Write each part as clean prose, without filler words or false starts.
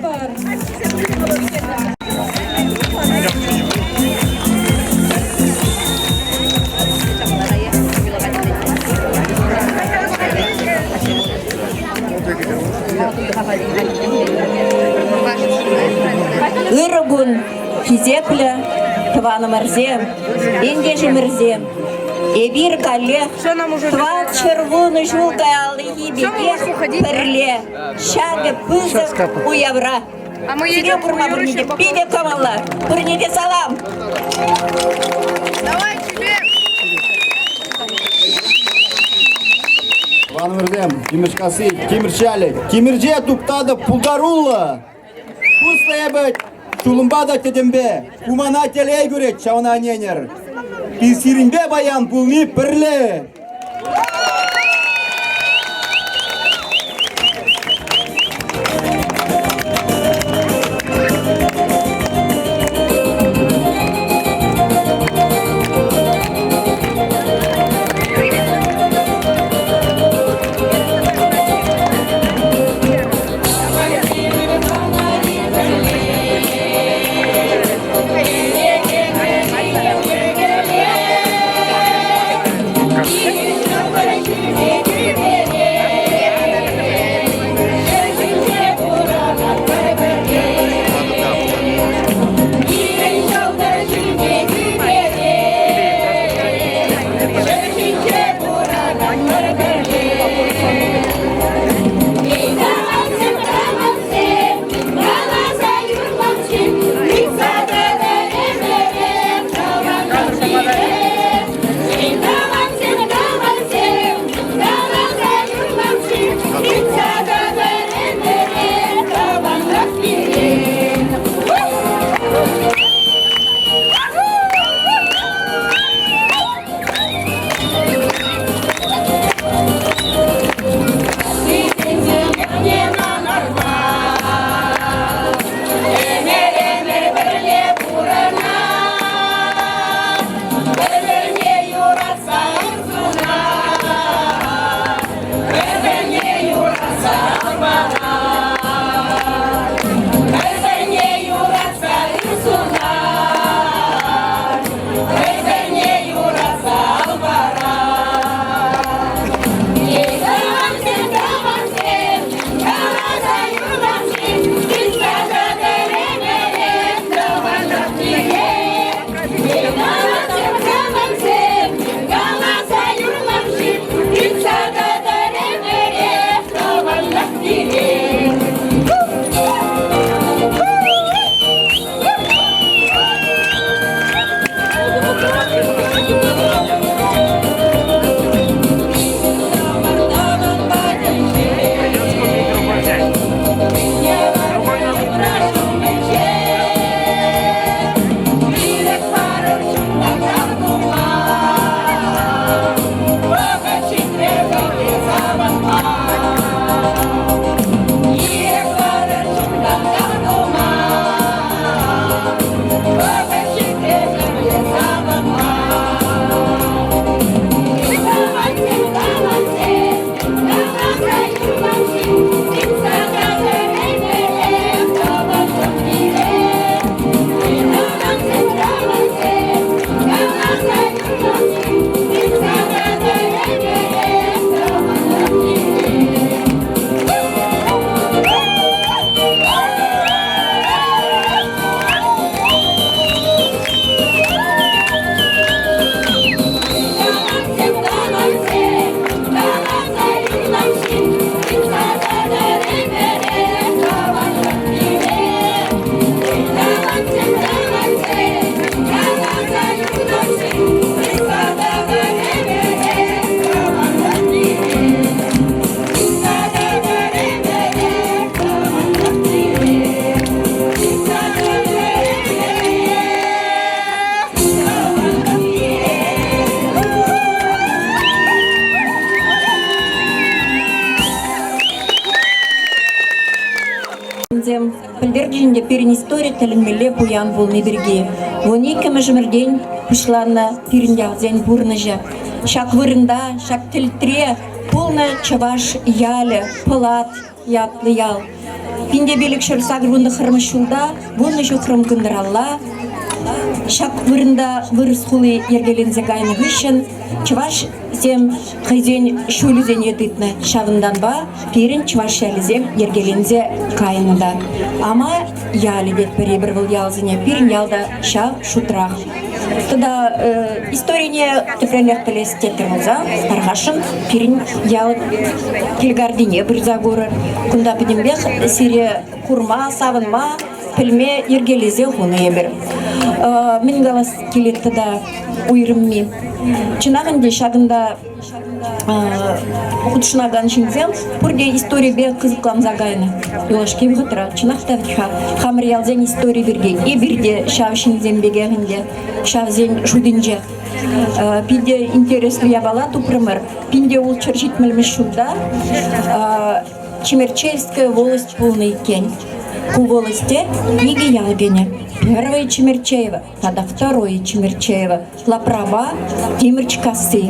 Пулатпӑр! Ырӑ кун, хисеплӗ тӑванӑмӑрсем, ентешӗмӗрсем! Эпир каллех 410 ҫул каяллахи пекех пӗрле ҫакӑ пысӑк уявра. Сире курма пурне те питӗ кӑмӑллӑ. Пурне те салам! Давай тебе! Тӑванӑмӑрсем, Тимӗрчкасси, Тимӗрҫ ялӗ, Тимӗрҫе туптатӑп пултаруллӑ. Туслӑ эпӗ ҫулӑмпа та тӗтӗмпе. Ку мана телей кӳрет, ҫавна ӗненӗр. Сирӗнпе паян пулни пӗрле. Ҫынсем пӗлтерчӗҫ ӗнтӗ пирӗн истори тӗлӗнмелле пуян пулни пирки. 12-мӗш ӗмӗртен пуҫланнӑ пирӗн ялсен пурнӑҫӗ. Ҫак вырӑнта, ҫак тӗлтре пулнӑ чӑваш ялӗ, Пӑлат ятлӑ ял. 1589 ҫулта вунӑ ҫухрӑм кӑнтӑралла ҫак вырӑнта вырӑс хули йӗркеленсе кайнӑ хыҫҫӑн чӑвашсем хӑйсен ҫулӗсене тытнӑ. Ҫавӑнтанпа пирӗн чӑваш ялӗсем йӗркеленсе кайнӑ та. Ама ялӗ тетпӗр эпир вӑл ялсене. Пирӗн ялта ҫав шутрах. Тата историне тӗплӗнрех пӗлес тетӗр пулсан, тархасшӑн пирӗн ял килкартине пырса курӑр. Кунта пӗтӗмпех сире курма, савӑнма, пӗлме йӗркелесе хунӑ эпир. Мӗн калас килет тата уйрӑмми? Чӑнах ӗнтӗ ҫакӑнта хутшӑнакан ҫынсем пурте историпе кӑсӑкланса кайнӑ юлашки вӑхӑтра. Чӑнах та вӗт-ха, хамӑр ялсен истори пирки эпир те ҫав ҫынсем пекех ӗнтӗ, ҫавсен шутӗнче. Питӗ интереслӗ япала тупрӑмӑр. Пинте ултҫӗр ҫитмӗлмӗш ҫулта Чемерчевская волость пулнӑ иккен. Ку волосте икӗ ял кӗнӗ. Первое Чемерчеево тата Второе Чемерчеево. Лапрапа Тимӗрчкасси.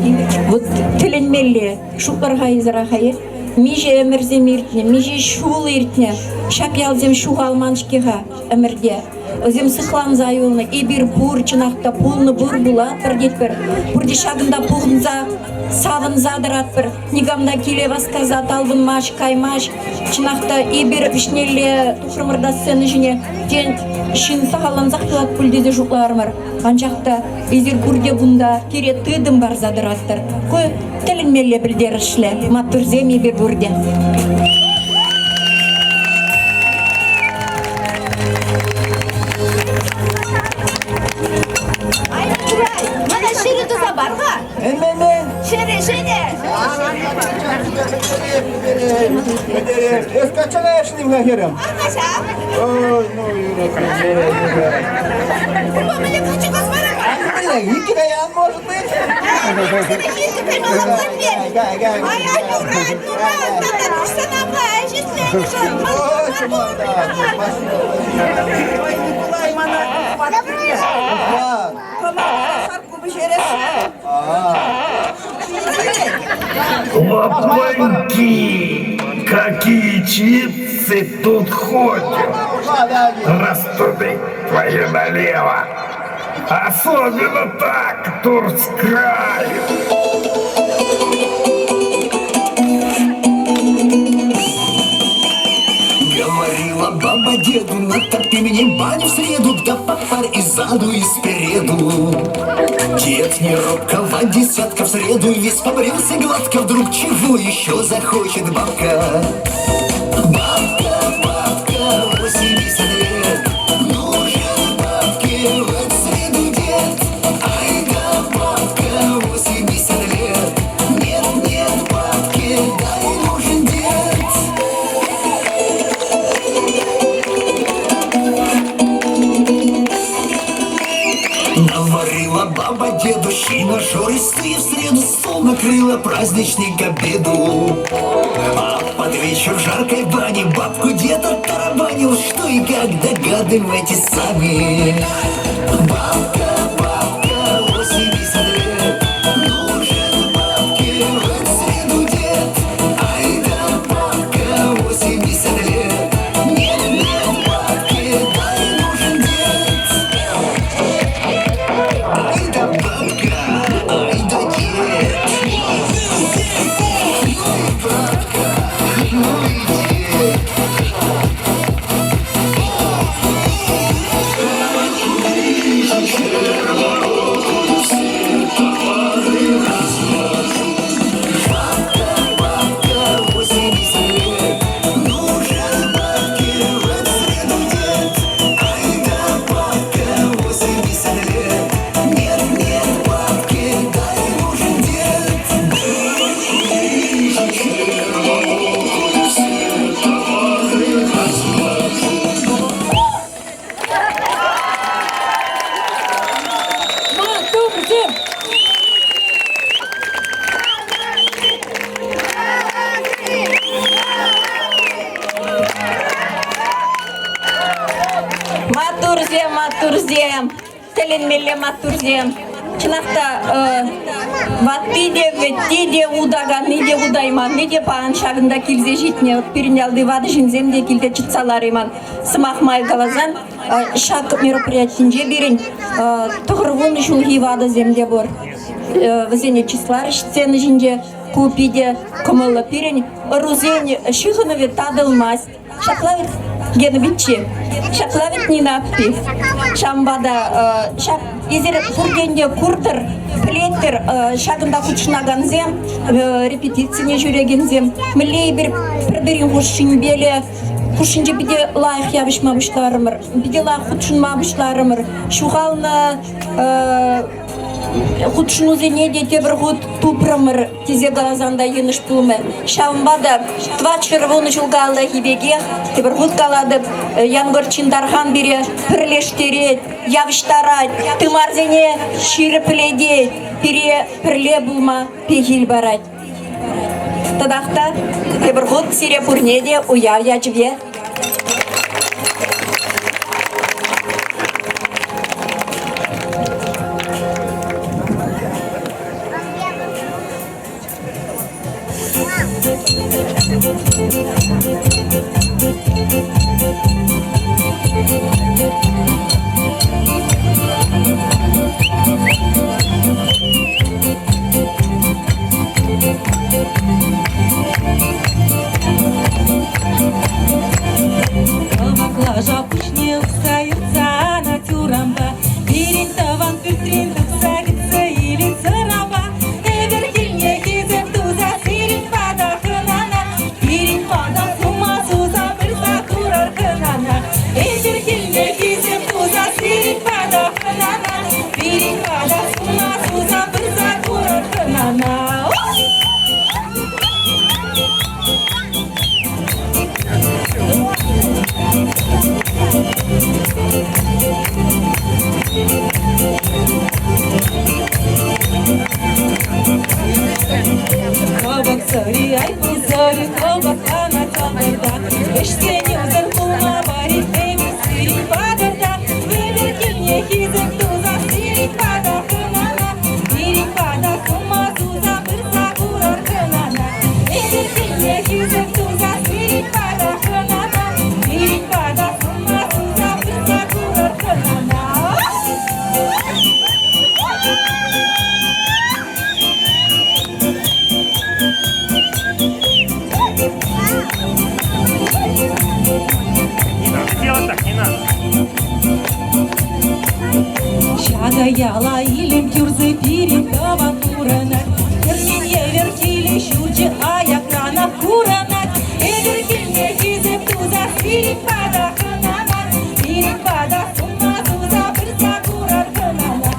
Вот тӗлӗнмелле, шутлӑр-ха Израхае. Миҫе ӗмӗрсем иртнӗ, миҫе ҫул иртнӗ. Ҫак ялсем ҫухалман-ҫке-ха ӗмӗрте. Вӗсем сыхланса юлнӑ. Эпир пур, чӑнах та пулнӑ, пур пулатпӑр тетпӗр. Пурте ҫакӑнта пухӑнса, савӑнса тӑратпӑр. Никам та киле васкаса талпӑнмасть, каймасть. Чӑнах та эпир вӗҫнелле тухрӑмӑр та сцена ҫине. Тен, ҫын сахаллансах юлать пуль тесе шутларӑмӑр. Анчах та эсир пурте кунта пире тытӑм парса тӑраттӑр. Ку тӗлӗнмелле пӗлтерӗшлӗ. Маттурсем эпир пурте. Ай, мана ҫыру туса пар-ха. Мӗн-мӗн? Ҫӗре, ҫӗне. Эс качча каяшним-ха, хӗрӗм? Ага, ҫав. Ой, ну, Юра, Юра, Юра. Курма мӗнле качча касмарам? Иккӗ каян, может быть? Ай, ай, юрать, юрать, тата пуҫсана ӗҫленӗшӗн. Ой, Николай, мана Кӑмака пӗҫересшӗн. Опаньки! Какие чипсы тут ходят! Раступить твою налево! Особенно так, тур с краю! Говорила баба деду, натопи мне баню в среду, да попарь и заду, и спереду. Дед не робкого десятка в среду весь побрился гладко, вдруг чего еще захочет бабка? Бабка, бабка, 80 лет, нужен бабке в эту среду дед. Ай да, бабка, 80 лет, нет, нет, бабке, дай нужен дед. Наварила баба деду щи нажористые в среду стол накрыла праздничный к обеду. А под вечер в жаркой бане бабку дед оттарабанил, что и как догадывайтесь сами. Бабка, бабка, 80 лет, нужен бабке в эту среду дед. Ай да, бабка, 80 лет, нет, нет, бабке, дай нужен дед. Ай да бабка, ай да дед. Ну и бабка, ну и дед. Бабка, бабка, 80 лет, нужен бабке в эту среду дед. Ай да, бабка, 80 лет, нет, нет, бабке, дай нужен дед. Маттурсем! Маттурсем, маттурсем! Тӗлӗнмелле маттурсем! Чӑнах та, Ватти те, вӗтти те, утаканни те, утайманни те паян ҫакӑнта килсе ҫитнӗ. Пирӗн ялти ватӑ ҫынсем те килте чӑтса ларайман. Сӑмах май каласан, ҫак мероприятинче пирӗн 90 ҫулхи ватӑсем те пур. Вӗсене чысларӗҫ сцена ҫинче. Ку питӗ кӑмӑллӑ. Пирӗн ӑрусен ҫыхӑнӑвӗ татӑлмасть. Ҫапла вӗт, Гена пичче, ҫапла вӗт Нина аппи. Ҫавӑнпа та ҫак эсир пурте ӗнтӗ куртӑр, пӗлеттӗр, ҫакӑнта хутшӑнакансем, репетицине ҫӳрекенсем, мӗнле эпир пӗр-пӗрин хушшинпеле хушшинче питӗ лайӑх явӑҫма пуҫларӑмӑр, питӗ лайӑх хутшӑнма пуҫларӑмӑр. Ҫухалнӑ хутшӑнусене те тепӗр хут тупрӑмӑр тесе каласан та йӑнӑш пулмӗ. Ҫавӑнпа та 410 ҫул каяллахи пекех тепӗр хут калатӑп, Янгорчин Тархан пире пӗрлештерет, явӑҫтарать, тымарсене ҫирӗплетет, пире пӗрле пулма пехил парать. Татах та тепӗр хут сире пурне те уяв ячӗпе. Кӑвак лаша пуҫне усса юртса анать урампа. Пирӗн тӑван пӳртрен тухса кӗтсе илет сӑрапа. Эпир килне хисеп туса сирӗн пата хӑнана. Пирӗн пата сума суса пырса курӑр хӑнана. Эпир килне хисеп туса сирӗн пата хӑнана. Пирӗн пата сума суса пырса курӑр хӑнана. Кӑвак сӑри, ай пысӑри, кӑвак ана чӑтӑрта. Ӗҫсен усӑр пулма парит эпир сирӗн патӑрта. Эпир килне хисеп туса сирӗн пата хӑнана. Пирӗн пата сума суса пырса курӑр хӑнана. Эпир килне хисеп туса сирӗн пата хӑнана. Пирӗн пата сума суса пырса курӑр хӑнана. Не надо делать так, не надо. Ҫакӑ яла илем кӳрсе пирӗн тӑван пурӑнать. Кермен евӗр килӗ ҫурчӗ аякранах курӑнать. Эпир килне хисеп туса сирӗн пата хӑнана, пирӗн пата сума туса пырса курар хӑнана.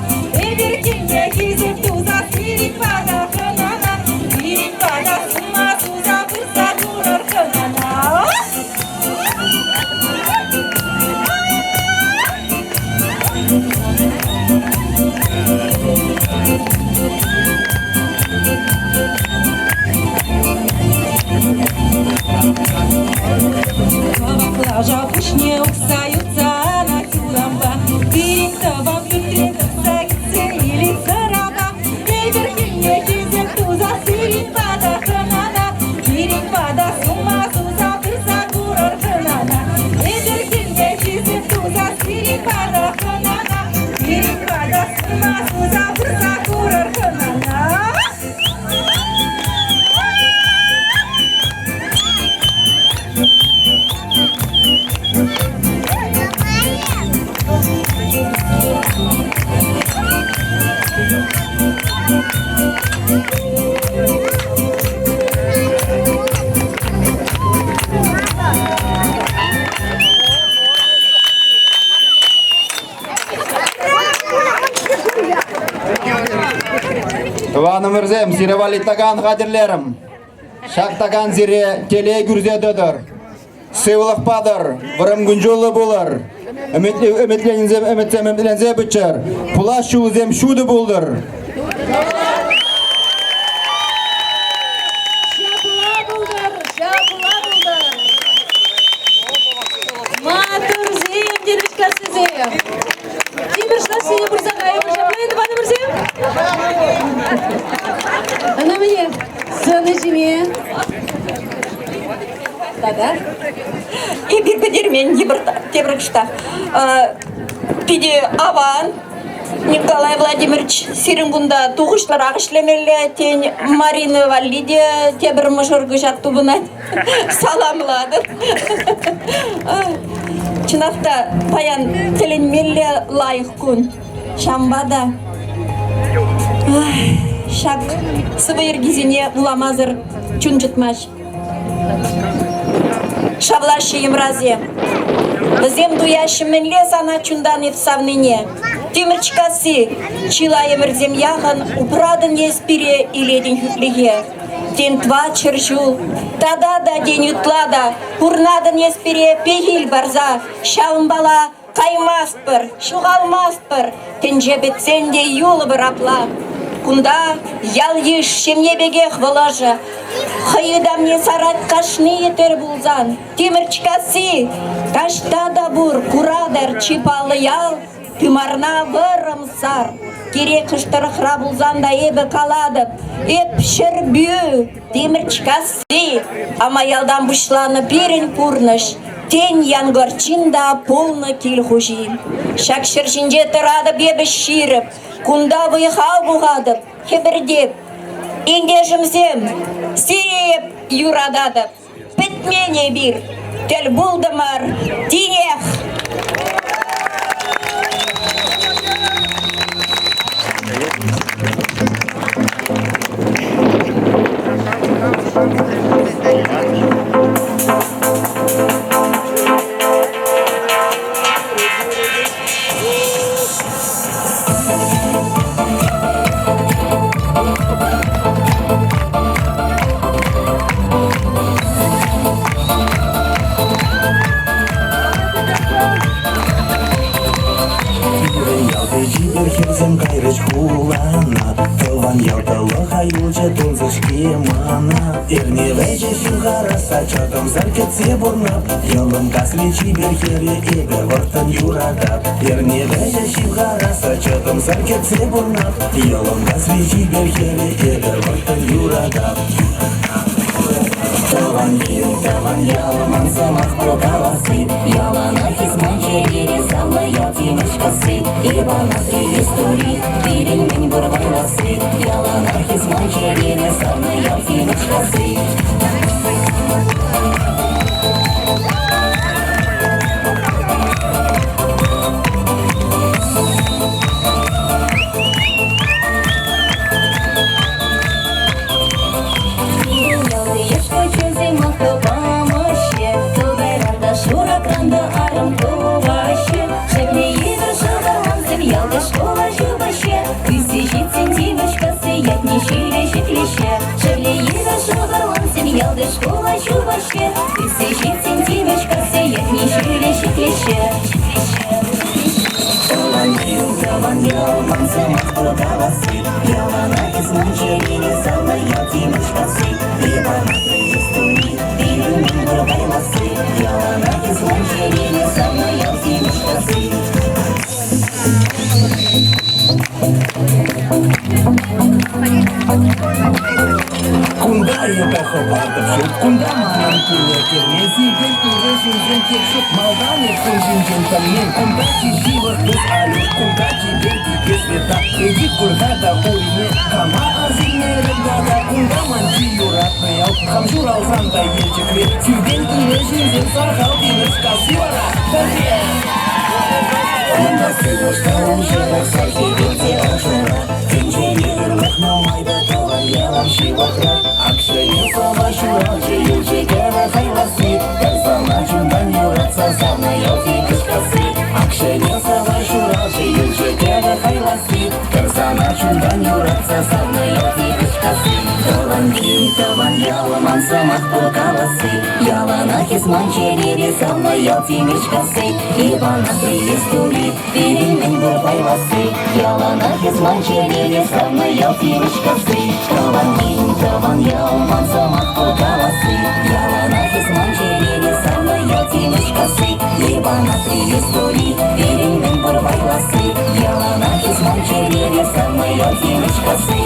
Эпир килне хисеп туса сирӗн пата хӑнана, пирӗн пата сума туса пырса курар хӑнана. Кӑвак лаша пуҫне ухса юртса анать урампа. Пирӗн тӑван пӳртрен тухса кӗтсе илет сӑрапа. Эпир килне хисеп туса сирӗн пата хӑнана. Пирӗн пата сума суса пырса курӑр хӑнана. Эпир килне хисеп туса сирӗн пата хӑнана. Пирӗн пата сума суса пырса курӑр хӑнана. Тӑванӑмӑрсем, сире валли такан хатӗрлерӗм. Ҫак такан сире телей кӳрсе тӑтӑр. Сывлӑх патӑр, вӑрӑм кун-ҫуллӑ пулӑр. Ӗмӗтленсе ӗмӗтсем ӗмӗтленсе пыччӑр. Пулас ҫулсем ҫутӑ пултӑр. Ҫапла пултӑр, ҫапла пултӑр. Маттурсем, Тата эпир пӗтермен тепӗр кӑштах. Питӗ аван. Николай Владимирович, сирӗн кунта тухӑҫлӑрах ӗҫлемелле, тен, Марина валли те тепӗр мӑшӑр кӑҫат тупӑнать. Саламлатӑп. Чӑнах та, паян тӗлӗнмелле лайӑх кун. Ҫавӑнпа та ҫак сӑвӑ йӗркисене вуламасӑр чун чӑтмасть. Шавлаҫҫӗ йӑмрасем. Вӗсем туяҫҫӗ мӗнле сана чунтан эп савнине. Тимӗрчкасси, чылай ӗмӗрсем яхӑн упратӑн эс пире илетӗн хӳтлӗхе. Тен, тӑватҫӗр ҫул, тата та, тен, ытла та пурнатӑн эс пире пехил парса, ҫавӑнпала Каймастпӑр, ҫухалмастпӑр, тӗнче пӗтсен те юлӑпӑр апла. Кунта ял-йыш ҫемье пекех вӑл ӑшӑ. Хӑй ытамне сарать кашнийӗ тӗл пулсан. Тимӗрчкасси таҫта та пур, куратӑр чи паллӑ ял. Тымарна вӑрӑм сар. Кирек хӑш тӑрӑхра пулсан та эпӗ калатӑп, эп Ҫӗрпӳ, Тимӗрчкасси, ама ялтан пуҫланӑ пирӗн пурнӑҫ. Тен, Янгорчин та пулнӑ кил хуҫи. Ҫак ҫӗр ҫинче тӑратӑп эпӗ ҫирӗп, кунта вӑй-хал пухатӑп, хӗпӗртеп. Ентешӗмсем, сире эп юрататӑп. Пӗтмен эпир, тӗл пултӑмӑр тинех. Пирӗн ялти чипер хӗрсем кайрӗҫ хулана, Тӑван ял тӑлӑха юлчӗ тунсӑх-ҫке мана. Эрне вӗҫӗ ҫывхарасса чӑтӑмсӑр кӗтсе пурнап, Йӑлӑм касри чипер хӗре эпӗ вӑрттӑн юратап. Эрне вӗҫӗ ҫывхарасса чӑтӑмсӑр кӗтсе пурнап, Йӑлӑм касри чипер хӗре эпӗ вӑрттӑн юратап. Тӑван кил, тӑван ял, ман сӑмах пулкаласси, Яланах эс ман чӗрере савнӑ ял Тимӗрчкасси. Иванатри истори, пирӗн мӗн пур вӑйласси, Яланах эс ман чӗрере савнӑ ял Тимӗрчкасси. Тӑван ял, ман сӑмах пулкаласси, Яланах эс ман чӗрене савнӑ ял Тимӗрчкасси. Иванатри истори, пирӗн мӗнпур вӑйласси, Яланах эс ман чӗрене савнӑ ял Тимӗрчкасси. Кунта эпӗ хӑпартӑп ҫурт, кунта манӑн киле кӗрмесен, кӗртнӗ ҫынсем тек ҫук. Малтан эп кун ҫинчен пӗлмен, кунта чи ҫывӑх тус Алюш, кунта чипер пике Света, эпир курса та урине кама асилмерӗм тата, кунта ман чи юратнӑ ял, хам ҫуралсан та Елчӗкре, сиртен килнӗ ҫынсем сахал тимӗрҫ касси вара пӗрре. Кунта сывлӑш та уҫӑрах, сар хӗвел те ӑшӑрах, тӗнчере ырлӑх нумай та тӑван ялам ҫывӑхра. Ак ҫӗнӗ сӑвӑ ҫуралчӗ, юлчӗ кӗвӗ хайласси, пӗр сана чунтан юратса савнӑ ял Тимӗрчкасси. Ак ҫӗнӗ сӑвӑ ҫуралчӗ, юлчӗ кӗвӗ хайласси, пӗр сана чунтан юратса савнӑ ял Тимӗрчкасси. Тӑван кил, тӑван ял, ман сӑмах пур каласси, яланах эс ман чӗрере савнӑ ял Тимӗрчкасси. Иванатри истори, пирӗн мӗнпур пайласси, яланах эс ман чӗрере савнӑ ял Тимӗрчкасси. Тӑван кил, тӑван ял, ман сӑмах пур каласси, яланах эс ман чӗрере савнӑ ял Тимӗрчкасси. Иванатри истори, пирӗн мӗнпур пайласси, яланах эс ман чӗрере савнӑ ял Тимӗрчкасси.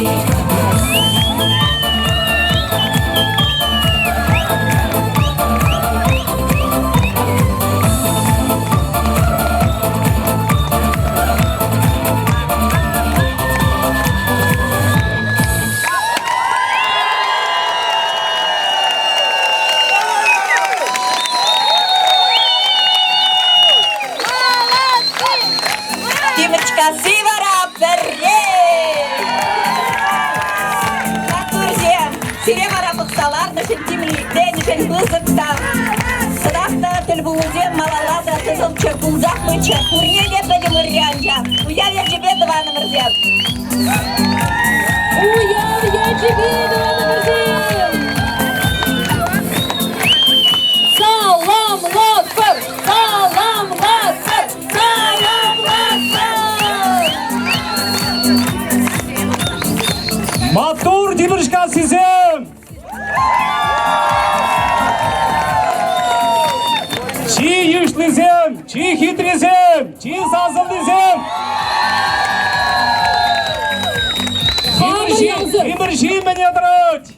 Тимӗрчкасси вара пӗрре! Маттурсем, сире вара пӑхса ларнӑшӑн, тимленӗшӗн пысӑк тав. Сӑнах та тӗл пулусем малалла та тӑсӑлччӑр, пулсах пыччӑр. Пурне те пӗтӗм ырри анчах. Уяв ячӗпе, тӑванӑмӑрсем! Уяв ячӗпе, тӑванӑмӑрсем! Саламлатпӑр! Саламлатпӑр! Саламлатпӑр! Маттур Тимӗрҫкассисем! Чи йышлисем, чи хитрисем, чи сасӑллисем! Тимӗрҫи мӗне тӑрать?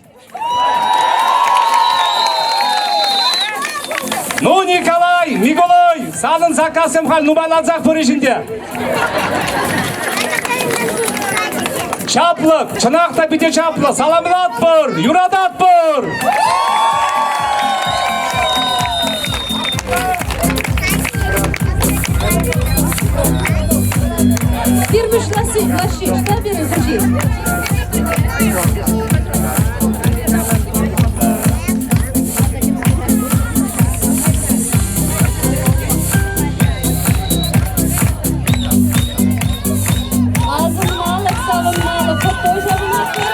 Ну, Николай, Николай, санӑн заказсем халь нумайлансах пырӗҫ ӗнтӗ. Чаплӑ, чӑнах та питӗ чаплӑ, саламлатпӑр, юрататпӑр! Первый шласи, лаши, что первый хуҫи? Асӑнмалӑх, савӑнмалӑх, фото ҫавӑнатпӑр.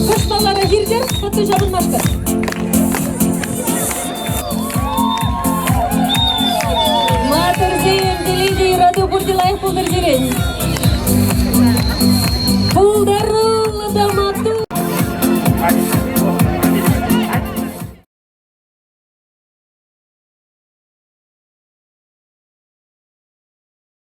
Кӑшмаллара хиртер, фото ҫавӑнмашкӑн. Матӑрсем, телейлӗ юрату пурте лайӑх пултӑр сирӗн.